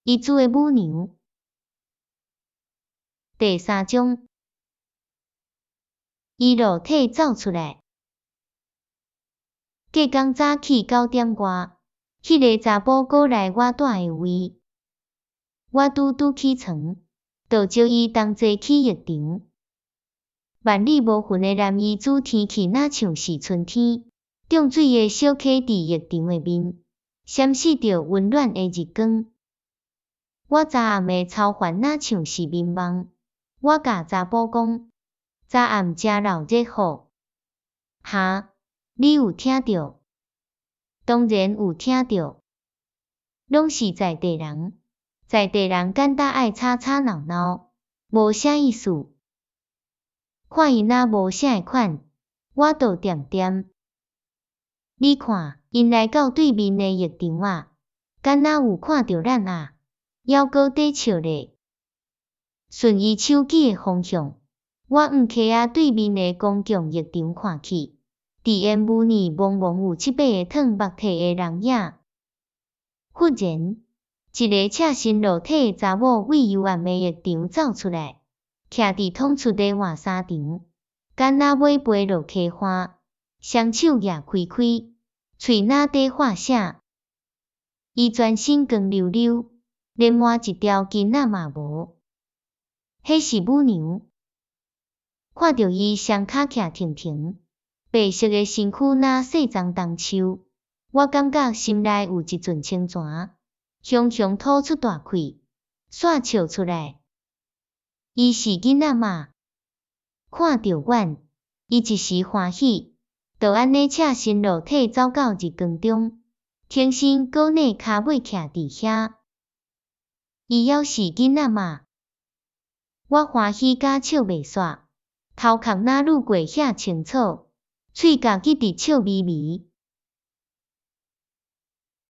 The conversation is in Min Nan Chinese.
伊煮的舞娘。第三章，伊落體走出來。隔工早起9點外，彼个查埔閣來我蹛的位，我拄拄起床，就招伊同齊去浴場。萬里無雲的南伊子天氣若像是春天，漲水的小溪佇浴場的面，閃爍著溫暖的日光。我昨暗的操煩若像是眠夢，我共查埔講，昨暗誠鬧熱吼。哈？你有聽著？當然有聽著，攏是在地人，在地人敢焦愛吵吵鬧鬧，無啥意思。看𪜶若無啥的款，我就恬恬。你看，𪜶來到對面的浴場啊，敢若有看著咱啊，猶閣佇笑咧。順伊手指的方向，我向溪仔對面的公共浴場看去，佇煙霧內濛濛有七八个褪目體的人影。忽然，一个赤身露體的查某對幽暗的浴場走出來，徛佇敞出的換衫場，敢若欲飛落溪岸，雙手攑開開，喙若佇喊啥。伊全身光溜溜，連瞞一條巾仔嘛無。彼是舞娘。看著伊雙跤徛停停，白色的身軀若細欉桐樹，我感覺心內有一陣清泉，雄雄吐出大氣，煞笑出來。伊是囡仔嗎？看著阮，伊一時歡喜，就按呢赤身露體走到日光中，挺身閣躡跤尾徛佇遐。伊猶是囡仔嗎？我歡喜甲笑袂煞，頭殼若愈過遐清楚，喙角一直笑眯眯。